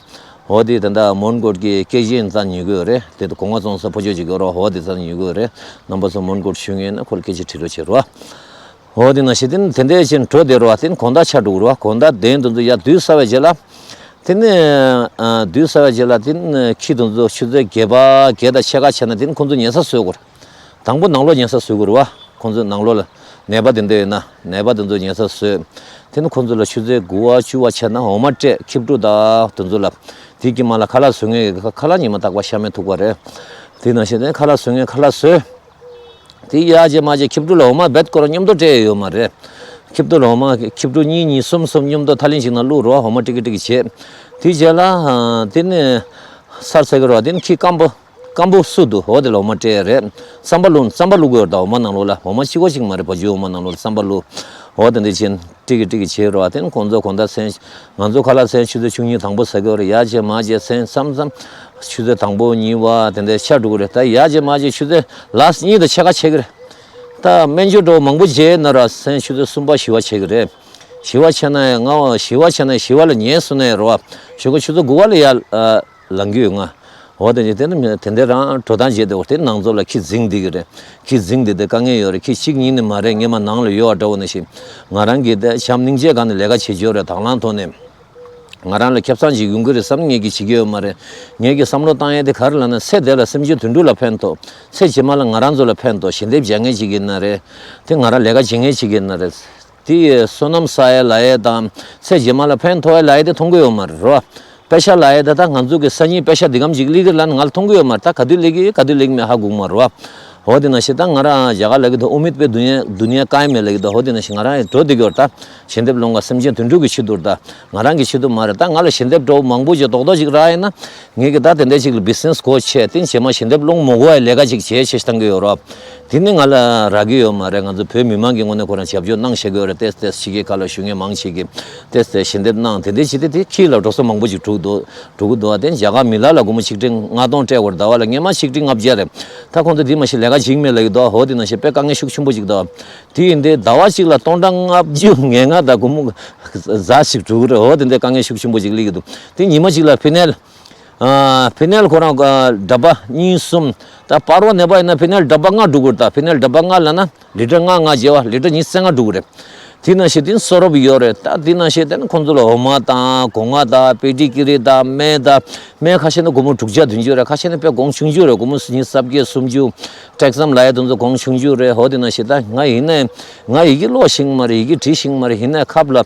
འོ་དེ་ད་ལྟ་མོན་གྷོ་གི་ཀེ་ཇི་ཡིན་ཙང་ཉོ་གི་ཡོད་རེད། དེ་ད་སྒོ་ང་བཙོང་ས་ཕོ་ཆོས་ཅིག་ཡོད་རེད་བ། འོ་དེ་ཙང་ཉོ་གི་ཡོད་རེད། རྣམ་པ་ཚོ་མོན་གྷོ་ཞུ་མཁན་ཡིན་ན་ཁོ་ལ་སྐད་ཆ་དྲི་རོགས་བྱེད་རོགས། འོ་དེ་ནང་བཞིན་དེ་དེ་འདྲས་བྱས་འགྲོ་བསྡད་རོགས། དེ་ནི་དགོང་དག་ཆ་འགྲོ་གི་རེད་བ། དགོང་དག་གདན་དེ་ཚོ་ཡར་བསྡུས་ཚར་བའི་རྗེས་ལ། དེ་ནི་ཨ་བསྡུས་ཚར་བའི་རྗེས་ལ་དེ་ནི་ཁྱི་དེ་ཚོ་ཆུ་ཚོད་བརྒྱད་པ་བརྒྱད་དང་ཕྱེད་ཀ་བྱས་ན་དེ་ནི་ཁོང་ཚོ་ཉལ་ས་བཟོ་དགོས་རེད། དང་པོ་ནང་ལོགས་ཉལ་ས་བཟོ་དགོས་རེད་བ། ཁོང་ཚོ་ནང་ལོགས་ལ་ནད་པ་དེ་འདྲ་ཡོད་ན་ནད་པ་དེ་ཚོ་ཉལ་ས་བཟོས། དེ་ནི་ཁོང་ཚོ་ལ་ཆུ་ཚོད་དགུ་པ་བཅུ་པ་བྱས་ན་འོ་མ་སྤྲད། ཁྱི་ཕྲུག་དང་དེ་ཚོ་ལ། དེའི་དཀྱིལ་མ་ལ་ཁ་ལག་བཟོ་མཁན་གྱི་ཁ་ལག་ཉི་མ་རྟག་པར་ཤ་མེད་ཐུག་པ་རེད། དེ་ནང་བཞིན་དེ་ཁ་ལག་བཟོ་མཁན་ཁ་ལག་བཟོས། དེ་ཡར་རྗེས་མར་རྗེས་ཁྱི་ཕྲུག་ལ་འོ་མ་རྦད་ཁོ་རང་མཉམ་དུ་སྤྲད་ཡོད་མ་རེད། ཁྱི་ཕྲུག་ལ་འོ་མ་ཁྱི་ཕྲུག་གཉིས་གཉིས་གསུམ་གསུམ་མཉམ་དུ་ཐག་ལེན་ཞིག་ནང་བླུགས་རོགས། འོ་མ་ཀྲིག་ཀྲིག་བྱས། དེའི་རྗེས་ལ་ཨ་དེ་ནི་སར་ཟ་གི་རོགས། དེ་ནི་ཁྱི་སྐམ་པོ་སྐམ་པོ་སུ་འདུག་འོ་དེ་ལ་འོ་མ་སྤྲད་རེད། རྩམ་པ་བླུགས་རྩམ་པ་བླུག་གི་ཡོད་རེད། ད་འོ་མ་ནང་ལོགས་ལ་འོ་མ་གཅིག་པོ་གཅིག་མ་རེད། བ་ཕྱུགས་འོ་མ་ནང་ལོགས་ལ་རྩམ་པ་བླུགས། འོ་དེ་འདྲ་བྱས། ཀྲིག་ཀི་ཀྲིག་ཀི་བྱེད་རོགས། དེ་ནི་ཁོང་ཚོ་དགོང་དག་མཚན་ང་ཚོ་ཁ་ལག་མཚན་ཆུ་ཚོད་བཅུ་གཉིས་དང་པོ་ཟ་གི་ཡོད་རེད། ཡར་རྗེས་མར་རྗེས་མཚན་མཚམས་མཚམས་ཆུ་ཚོད་དང་པོ་གཉིས་པ་དེ་འདྲ་ཆ་འགྲོ་གི་རེད། ད་ཡར་རྗེས་མར་རྗེས་ཆུ་ཚོད་ལ་གཉིས་དང་ཕྱེད་ཀ་ཆགས་ཀྱི་རེད། ད་སྨན་བཅོས་འདྲ་བོ་མང་པོ་བྱས་ན་ར་མཚན་ཆུ་ཚོད་གསུམ་པ་བཞི་པ་ཆགས་ཀྱི་རེད། བཞི་པ་ཆགས་ན་ཡང་ལྔ་པ་བཞི་པ་ཆགས་ན་བཞི་པ་ལ་ཉལ་སོང་ན་ཡང་རེད་བ། ཞོགས་ཀ་ཆུ་ཚོད་དགུ་པ་ལ་ཡར་ཨ། ལངས་ཀྱི་ཡོད་ང་། འོ་དེ་ནི་དེ་ནི་དེ་འདྲ་རང་འགྲོ་སྟངས་བྱས་ཏེ། འོ་དེ་ནང་ཚོ་ལ་ཁྱི་འཛིང་བསྡད་ཀྱི་རེད། ཁྱི་འཛིང་བསྡད་དེ་དཀའ་ངལ་ཡོད་རེད། ཁྱི་གཅིག་གཉིས་ནི་མ་རེད། སྔས་མ་ནང་ལ་ཡོད་པ་འདྲ་བོ་ནང་བཞིན། ང་རང་གིས་དེ་བྱམས་སྙིང་རྗེ་སྒང་ནས་ལས་ཀ་བྱེད་ཀྱི་ཡོད་རེད། དང་བླངས་ཐོག་ནས། ང་རང་ལ་ཁེ་བཟང་ཅིག་ཡོང་གི་རེད་བསམ་ངས་ཀྱིས་བྱེད་ཀྱི་ཡོད་མ་རེད། ངས་ཀྱིས་བསམ་བློ་བཏང་ཡས་དེ་ག་རེ་ལབ་ན། ཚེ་འདི་ལ་སེམས་ཅན་དོན་གྲུབ་ལ་ཕན་ཐོགས། ཚེ་རྗེས་མ་ལ་ང་རང་ཚོ་ལ་ཕན་ཐོགས། ཞལ་འདེབས་རྒྱག་མཁན་ཅིག་ཡིན་ན་རེད། དེ་ང་རང་ལས་ཀ་བྱེད་མཁན་ཅིག་ཡིན་ན་རེད། དེ་ཡི་བསོད་ནམས་བསགས་ཡས་ལབ་ཡས་དང་ཚེ་རྗེས་མ་ལ་ཕན་ཐོགས་ཡས་ལབ་ཡས་དེ་མཐོང་གི་ཡོད་མ་རེད་རོ། པེ་ཤ་ལབ་ཡས་དེ་ད་ང་ཚོ་གི་སང་ཉིན་པེ་ཤ་འདི་གམ་ཅིག་སླེབས་ཀྱི་རེད་ལབ་ན་ང་ལ་མཐོང་གི་ཡོད་མ་རེད། ད་ག་དུས་སླེབས་ཀྱི་ཡོད་ག་དུས་སླེབས་ཀྱི་མེད་ཧ་གོ་གི་མ་རེད་བ། འོ་དེ་ནང་བཞིན་ད་ང་རང་རྒྱ་གར་ལབ་ཀྱི་འདུག་ཨུ་མིད་པེ་དུ་ནིཡ་དུ་ནིཡ་ཀཱ་ཡིམ་ཧེ་ལབ་ཀྱི་འདུག་འོ་དེ་ནང་བཞིན་ང་རང་ཡང་འགྲོ་བསྡད་ཀྱི་ཡོད་རེད། ད་ཞལ་འདེབས་སློང་ག་སེམས་ཅན་དོན་གྲུབ་ཀྱི་ཆེད་དུ་རེད། ད་ང་རང་གི་ཆེད་དུ་མ་རེད། ད་ང་ལ་ཞལ་འདེབས་འདྲ་བོ་མང་པོ་ཞིག་རྡོག་རྡོག་ཅིག་རག་ཡིན་ན། ངས་ཀྱི་ད་དེ་འདྲ་ཅིག་ལ་བི་ཛི་ནེ་སི་སྒོ་ཕྱེ། དེ་རྗེས་མ་ཞལ་འདེབས་སློང་མི་དགོས་པའི་ལས་ཀ་ཅིག་བྱེད་ཅེས་བཏང་གི་ཡོད་རེད། དེ་ནི་ང་ལ་རག་གི་ཡོད་མ་རེད། ང་ཚོ་བོད་མི་མང་གི་ངོས་ནས་ཁོ་རང་རྒྱབ་སྐྱོར་གནང་བཞག་གི་ཡོད་རེད། ཏེས་ཏེས་ཕྱི་རྒྱལ་ཁག་ལ་བཞུགས་མཁན་མང་ཆེ་གིས་ཏེས་ཏེས་ཞལ་འདེབས་གནང་། དེ་འདྲ་བྱས་ཏེ་དེ་ཁྱི་ལ་འགྲོ་ས་མང་པོ་ཅིག་འགྲོ་གི་འདུག་འགྲོ་གི་འདུག་དེ་རྒྱ་གར་མི་ལ་ལ་སྒོར་མོ་ཆིག་ཁྲི་ལྔ་སྟོང་སྤྲད་དགོས་རེད། ཟླ་བ་ལ་སྔོན་མ་ཆིག་ཁྲི་ལྔ་བརྒྱ་རེད། ད་ཁོང་ཚོ་དེ་མ་གཞི་ལས་ཀ་བྱེད་ཀྱི་མེད་ལབ་ཀྱི་འདུག་འོ་དེ་ནང་བཞིན་དཔེ་དཀའ་ངལ་ཤུགས་ཆེན་པོ་ཅིག་འདུག་དེ་ཡིན་དུས་ཟླ་བ་གཅིག་ལ་སྟོང་ཕྲག་ལྔ་བཅུ་ང་ལྔ་དང་སྒོར་མོ་ཟ་ཞིག་འགྲོ་གི་རེད། འོ་དེ་འདྲའི་དཀའ་ངལ་ཤུགས་ཆེན་པོ་ཅིག་སླེབས་ཀྱི་འདུག་དེ་ཉི་མ་གཅིག་ལ་ཕི་ནལ། ཨ། ཕི་ནལ་ཁོ་རང་ཨ་འདྲ་པ་གཉིས་གསུམ། ད་པར་བ་ནད་པ་ཡིན་ན་ཕི་ནལ་འདྲ་པ་ལྔ་འགྲོ་གི་རེད། ད་ཕི་ནལ་འདྲ་པ་ལྔ་ལབ་ན་ལི་ཊར་ལྔ་ལྔ་བྱས་པ་ལི་ཊར་ཉི་ཤུ་རྩ་ལྔ་འགྲོ་གི་རེད། དེ་ནང་བཞིན་དེ་གསོ་རོགས་ཡོད་རེད། ད་དེ་ནང་བཞིན་དེ་ནི་ཁོང་ཚོ་ལ་འོ་མ་དང་སྒོ་ང་དང་པེ་ཏི་ཀི་རི་དང་སྨན་དང་། སྨན་ཁ་ཤས་ནི་སྒོར་མོ་དྲུག་བརྒྱ་བདུན་ཅུ་རེད། ཁ་ཤས་ནི་དཔེ་གོང་ཆུང་ཆུང་རེད། སྒོར་མོ་ཉི་ཤུ་རྩ་བརྒྱད་སུམ་ཅུ། ཊེག་ཟམ་ལབ་ཡ་དེ་ཚོ་གོང་ཆུང་ཆུང་རེད། འོ་དེ་ནང་བཞིན་ད་ང་ཡིན་ན་ང་ཡི་གེ་ཀློག་ཤེས་ཀྱི་མ་རེད། ཡི་གེ་འབྲི་ཤེས་ཀྱི་མ་རེད། ཡིན་ནའི་ཁབ་ལ་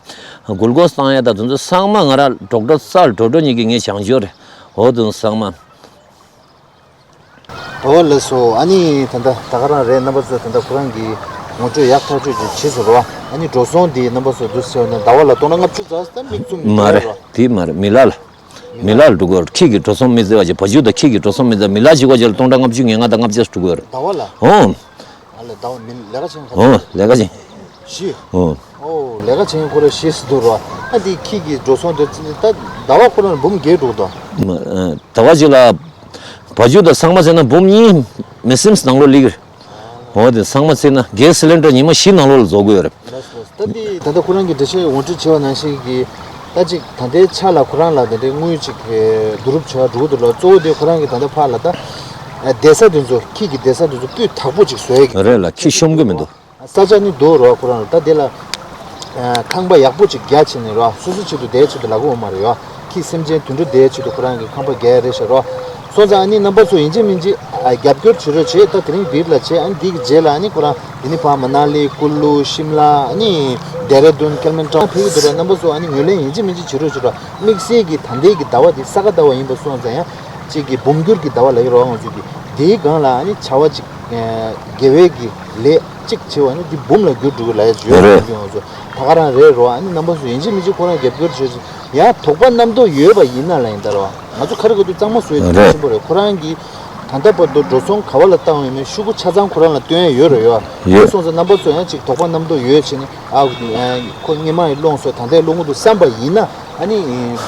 གུལ་ཀོས་བཏང་ཡ་ད་དེ་ཚོ་ཚང་མ་ང་རང་ཌོག་ཊར་སར་ཌོག་ཊར་གཉིས་ཀྱིས་ངས་སྦྱང་རྒྱུ་རེད། འོ་དེ་ཚོ་ཚང་མ། འོ་ལགས་སོ། ཨ་ནི་ད་ལྟ་ད་ག་རང་རེད། རྣམ་པ་ཚོས་ད་ལྟ་ཁོ་རང་གི་ངོ་སྤྲོད་ཡག་ཐག་ཆོད་ཅིག་བྱས་ཚར་བ། ཨ་ནི་འགྲོ་སོང་འདི་རྣམ་པ་ཚོས་འདུག་ཟེར་བ་ན་ཟླ་བ་ལ་སྟོང་ཕྲག་ལྔ་བཅུ་ཙམ་ད་མིག་བཙུམ་མ་རེད། དེ་མ་རེད། མི་ལ་ལ། མི་ལ་ལ་འགྲོ་གི་ཡོད་རེད། ཁྱི་གི་འགྲོ་སོང་མི་བརྩི་བ་ཅིག་བ་ཕྱུགས་དང་ཁྱི་གི་འགྲོ་སོང་མི་བརྩི། མི་ལ་གཅིག་པོ་ཅིག་ལ་སྟོང་ཕྲག་ལྔ་བཅུ་ང་ལྔ་དང་ལྔ་བརྒྱ་འགྲོ་གི་ཡོད་རེད། ཟླ་བ་ལ། ཨོ། ཨ་ ཟླ་བ་མིན་ལས་ཀ་བྱེད་མཁན་ཁ་ཨོ་ལས་ཀ་བྱེད། བཞི། ཨོ་ཨོ་ལས་ཀ་བྱེད་མཁན་ཁོ་ར་བཞི་ཟེར་འདུག་རོ། ཨ་འདི་ཁྱི་གི་འགྲོ་སོང་དེ་ད་ཟླ་བ་ཁོ་རང་འབུམ་བརྒྱད་འགྲོ་གི་འདུག་མ་ཨ་ཟླ་བ་གཅིག་ལ་བ་ཕྱུགས་དང་ཚང་མ་བྱས་ན་འབུམ་གཉིས་མི་སེམས་ནང་ལོགས་སླེབས་ཀྱི་རེད། འོ་དེ་ཚང་མ་བརྩིས་ན་གེ་སི་སི་ལིན་ཌར་ཉི་མ་བཞི་ནང་ལོགས་ལ་རྫོགས་དགོས་ཡོད་རེད། ལགས་སོ། ད་འདི་ད་ལྟ་ཁོ་རང་གི་འགྲེལ་བཤད་ངོ་སྤྲོད་བྱས་པ་ནང་བཞིན་གྱི་ད་ཅིག་ད་ལྟའི་ཆ་ལ་ཁོ་རང་ལ་ད་ལྟའི་དངུལ་ཅིག་བསྡུ་རུབ་བྱས་པ་འགྲོ་གི་འདུག་ལ། གཙོ་བོ་དེ་ཁོ་རང་གི་ད་ལྟ་ཕར་ལ་ད་བསྡད་ས་དེ་ཚོ་ཁྱི་གི་བསྡད་ས་དེ་ཚོ་སྤུས་དག་པོ་ཅིག་བཟོ་ཡ་གི་རེད་ལ་ཁྱི་ཤོམ་གི་མི་འདུག་ས་ཆ་ནི་འདུག་རོ། ཁོ་རང་ལ་ད་དེ་ལ་ཨ་ཁང་པ་ཡག་པོ་ཅིག་རྒྱག་བྱས་ནས་རོ། སོ་སོ་ཆེད་དུ་བསྡད་ཆེད་དུ་ལབ་ཀྱི་ཡོད་མ་རེད་ཡོ། ཁྱི་སེམས་ཅན་དུད་འགྲོ་བསྡད་ཆེད་དུ་ཁོ་རང་གི་ཁང་པ་རྒྱག་རེད་ཤག་རོ། སོང་ཙང་ཨ་ནི་རྣམ་པ་ཚོ་ཡིན་གཅིག་མིན་གཅིག་ཨ་རྒྱབ་སྐྱོར་བྱེད་རོགས་བྱེད། ད་དེ་རིང་འདིར་ལ་བྱེད། ཨ་ནི་འདི་གི་རྗེས་ལ་ཨ་ནི་ཁོ་རང་འདི་ནི་ཕར་མ་ན་ལི་ཀུ་ལུ་ཤིམ་ལ་ཨ་ནི་ཌེ་ར་ཌུན་ཀེལ་མན་ཊོན་ཕེབས་ཀྱི་འདུག་ར། རྣམ་པ་ཚོ་ཨ་ནི་ངོས་ལེན་ཡིན་གཅིག་མིན་གཅིག་བྱེད་རོགས་བྱེད་རོ། དམིགས་བསལ་གྱི་ད་ལྟའི་གི་ཟླ་བ་འདི་ས་ག་ཟླ་བ་ཡིན་པ་སོང་ཙང་ཡང་གཅིག་གི་འབུམ་འགྱུར་གྱི་ཟླ་བ་ལབ་ཀྱི་རོ། ང་ཚོ་གི་དེའི་སྒང་ལ་ཨ་ནི་བྱ་བ་གཅིག་དགེ་བའི་གི་ལས་གཅིག་བྱེད་པ་ནི་འདི་འབུམ་ལ་འགྱུར་འགྲོ་གི་ལབ་ཡ་ཡོད་རེད། ང་ཚོ་ད་ག་རང་རེད་རོ། ཨ་ནི་རྣམ་པ་ཚོ་ཡིན་གཅིག་མིན་གཅིག་ཁོ་རང་རྒྱབ་སྐྱོར་བྱེད་ཅིག་ཡང་དོགས་པ་རྣམ་རྟོག་ཡོད་པ་ཡིན་ན་ལ་ཡིན་ད་རོ། ང་ཚོ་ཁ་རི་ཁ་ཐུག་གཙང་མ་བཟོ་ཡ་དེ་གལ་ཆེན་པོ་རེད། ཁོ་རང་གིས་ད་ལྟ་བར་དུ་འགྲོ་སོང་ག་བ་ལ་བཏང་ཡོད་མེད་ཤོག་གུ་ཆ་ཚང་ཁོ་རང་ལ་སྟོན་ཡ་ཡོད་རེད་ཡོ། ཡོད་སོང་ཙང་རྣམ་པ་ཚོ་ཡང་ཅིག་དོགས་པ་རྣམ་རྟོག་ཡོད་བྱས་ནས་ཨ་ཁོ་སྔོན་མ་ཡི་སློང་སོ་ད་ལྟའི་སློང་གི་འདུག་བསམ་པ་ཡིན་ན། ཨ་ནི་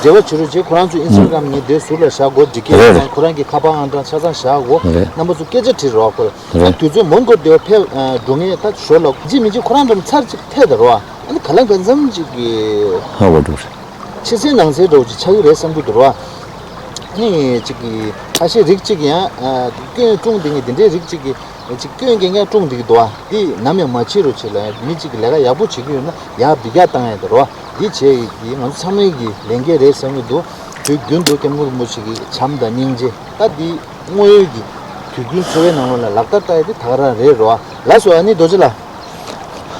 འབྲེལ་བ་བྱེད་རོགས་བྱེད། ཁོ་རང་ཚོའི་ཨིན་སི་ཊ་གྷ་རམ་ངས་དེ་ཟུར་ལ་བཞག་གོ། འདི་གས་རེད་རེད། ཁོ་རང་གི་ཁ་པར་ཨང་གྲངས་ཆ་ཚང་བཞག་གོ། རེད། རྣམ་པ་ཚོ་སྐད་ཆ་དྲིས་རོགས་ཁོ་ལ། ཨ་རེད། དུས་ཚོད་མང་པོ་དེ་བ་ཕེབས་འགྲོ་ངེས་ད་ཞོར་ལ་ཅི་མིན་ཅི་ཁོ་རང་འགྲམ་ཚར་ཅིག་ཐད་ད་རོ། ཨ་ནི་ག་ལ་ག་འཚམ་ཅིག་གི་ཧ་གོ་འགྲོ་རེད། ཕྱི་གསལ་ནང་གསལ་འདྲ་བོ་ཅིག་ཆགས་ཀྱི་རེད་བསམ་གྱི་འདུག་རོ། ཨ་ནི་ཅིག་གི་ཁ་ཤས་རིགས་ཅིག་ཡང་སྐྱོན་སྲུང་དེ་ངས་དེ་འདྲའི་རིགས་ཅིག་གི་ཅིག་སྐྱོན་རྐྱང་རྐྱང་སྲུང་བསྡད་ཀྱི་འདུག་བ། འདི་ནམ་ཡང་མ་བྱེད་རོགས་བྱེད་ལ། མི་གཅིག་གིས་ལས་ཀ་ཡག་པོ་བྱེད་ཀྱི་ཡོད་ན་ཡར་འབུད་རྒྱག་བཏང་ཡ་དེ་རོ། འདི་བྱས་ཡོད་ཀྱི་ང་ཚོ་ཚང་མའི་གི་ལས་འགན་རེད་བསམ་གྱི་འདུག་དུས་རྒྱུན་དུ་སྐྱབས་མགོན་རིན་པོ་ཆེ་གི་བྱམས་དང་སྙིང་རྗེ་ད་འདི་དངོས་ཡོད་ཀྱི་དུས་རྒྱུན་འཚོ་བའི་ནང་ལོགས་ལ་ལག་བསྟར་བསྟར་ཡ་དེ་ད་ག་རང་རེད་རོ། ལགས་སོ། ཨ་ནི་རྡོ་རྗེ་ལགས།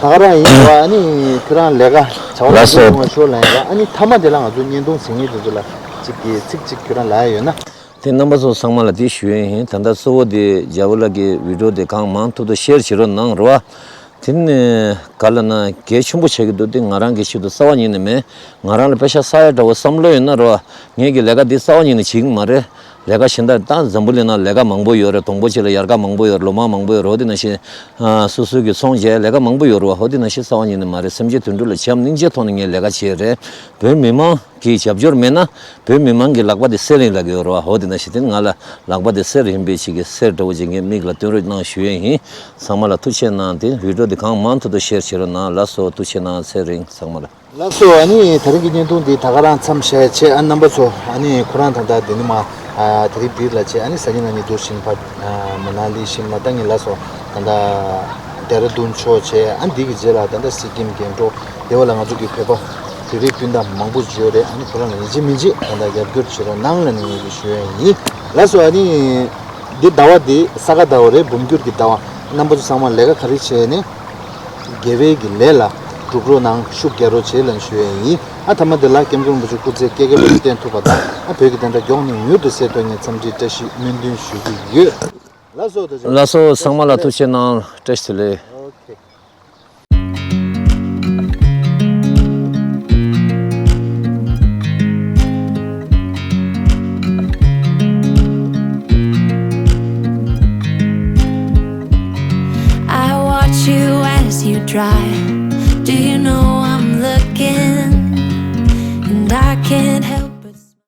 ད་ག་རང་ཡིན་རོ། ཨ་ནི་ཁྱོད་རང་ལས་ཀ་བྱ་བ་ལགས་སོ། ཡག་པོ་ཡོང་བ་ཤོག་ལབ་ཡིན་རོ། ཨ་ནི་མཐའ་མ་དེ་ལ་ང་ཚོ་བརྙན་ཐུང་གཟིགས་མཁན་དེ་ཚོ་ལ་ཅིག་གི་ཚིག་ཅིག་ཁྱོད་རང་ལབ་ཡ་ཡོད་ན། དེ་རྣམ་པ་ཚོ་ཚང་མ་ལ་དེ་ཞུ་ཡས་ཡིན། ད་ལྟ་གཙོ་བོ་དེ་རྒྱལ་པོ་ལགས་ཀྱི་བི་ཌིའོ་དེ་གང་མང་ཐུབ་ཐུབ་ཤེར་བྱེད་རོགས་གནང་རོགས། དེ་ནས་ག་ལ་ན་གལ་ཆེན་པོ་ཆགས་ཀྱི་འདུག་དེ་ང་རང་གི་ཆེད་དུ་རྩ་བ་ཉིད་ནས་མེད། ང་རང་ལ་པེ་ཤ་ས་ཡ་འདྲ་བོ་བསམ་བློ་ཡོད་ན་རོགས། ངས་ཀྱི་ལས་ཀ་འདི་རྩ་བ་ཉིད་ནས་བྱེད་ཀྱི་མ་རེད། ལས་ཀ་གཞན་དག་ད་འཛམ་བུ་གླིང་ནང་ལས་ཀ་མང་པོ་ཡོད་རེད། དང་པོ་ཆེ་ལ་ཡལ་ག་མང་པོ་ཡོད་རེད། ལོ་མང་མང་པོ་ཡོད་རེད། འོ་དེ་ནང་བཞིན་ཨ་སོ་སོའི་གི་ཚོང་རྒྱག་ལས་ཀ་མང་པོ་ཡོད་རེད་བ། འོ་དེ་ནང་བཞིན་རྩ་བ་ཉིད་ནས་མ་རེད། སེམས་ཅན་དུད་འགྲོ་ལ་བྱམས་སྙིང་རྗེའི་ཐོག་ནས་ངས་ལས་ཀ་བྱས་རེད། བོད་མི་མང་གི་རྒྱབ་སྐྱོར་མེད་ན་བོད་མི་མང་གི་ལག་པ་དེ་གསེར་རིང་ལ་གི་ཡོད་རེད་བ། འོ་དེ་ནང་བཞིན་དེ་ང་ལ་ལག་པ་དེ་གསེར་ཡིན་པའི་ཅིག་གི་གསེར་འདྲ་བོ་ཅིག་ངས་མིག་ལ་སྟོན་རོགས་གནང་ཞུ་ཡས་ཡིན། ཚང་མ་ལ་ཐུགས་རྗེ་གནང་། དེ་བི་ཌིའོ་དེ་གང་མང་ཐུབ་ཐུབ་ཤེར་བྱེད་རོགས་གནང་། ལགས་སོ། ཐུགས་རྗེ་གནང་། ཚེ་རིང་ཚང་མ་ལ། ལགས་སོ། ཨ་ནི་དེ་རིང་གི་བརྙན་ཐུང་འདི་ད་ག་རང་མཚམས་བཞག་བྱས། ཨ་རྣམ་པ་ཚོ་ཨ་ནི་ཁོ་རང་ད་ལྟ་དེ་ནི་མ་ཨ་དེ་རིང་འདིར་ལ་བྱས། ཨ་ནི་གཟའ་ཉི་མ་ཉིན་འདུག་བཞིན་ཕར་ཨ་མ་ན་ལི་ཤིམ་ལ་ད་ངས་ལ་སོ་ད་ལྟ་ལྡེ་ར་ལྡུན་ཕྱོགས་བྱས། ཨ་འདི་གི་རྗེས་ལ་ད་ལྟ་སི་ཀིམ་རྒྱན་འབྲོག་དེ་བ་ལ་ང་ཚོ་གི་བོད་པ་བོད་རིགས་སྤུན་ཟླ་མང་པོ་ཡོད་རེད། ཨ་ནི་ཁོ་རང་ལ་ཡིན་གཅིག་མིན་གཅིག་ད་ལྟ་རྒྱབ་སྐྱོར་བྱེད་རོགས་གནང་ལ་ནི་ངས་ཀྱི་ཞུ་ཡས་ཡིན། ལགས་སོ། ཨ་ནི་འདི་ཟླ་བ་འདི་ས་ག་ཟླ་བ་རེད། འབུམ་འགྱུར་གྱི་ཟླ་བ། རྣམ་པ་ཚོ་ཚང་མ་ལས་ཀ་ག་རེ་བྱས་ནས་དགེ་བའི་གི་ལས་ལ་འགྲུབ་རོགས་གནང་། ཤུགས་རྒྱག་རོགས་བྱེད་ལ་ཞུ་ཡས་ཡིན། ཨ་མཐའ་མ་དེ་ལ་སྐྱབས་མགོན་རིན་པོ་ཆེ་སྐུ་ཚེ་བསྐལ་བརྒྱར་བརྟན་ཐུབ་པ་དང་། ཨ་བོད་ཀྱི་བདེན་མཐའ་མགྱོགས་ནས་མྱུར་དུ་གསལ་ཐུབ་ངས་འཚམས་འདྲིའི་བཀྲ་ཤིས་སྨོན་འདུན་ཞུ་གི་ཡོད། ལགས་སོ། ལགས་སོ། ཚང་མ་ལ་ཐུགས་རྗེ་གནང་། བཀྲ་ཤིས་བདེ་ལེགས། ཨོ་ཁེ། I watch you as you drive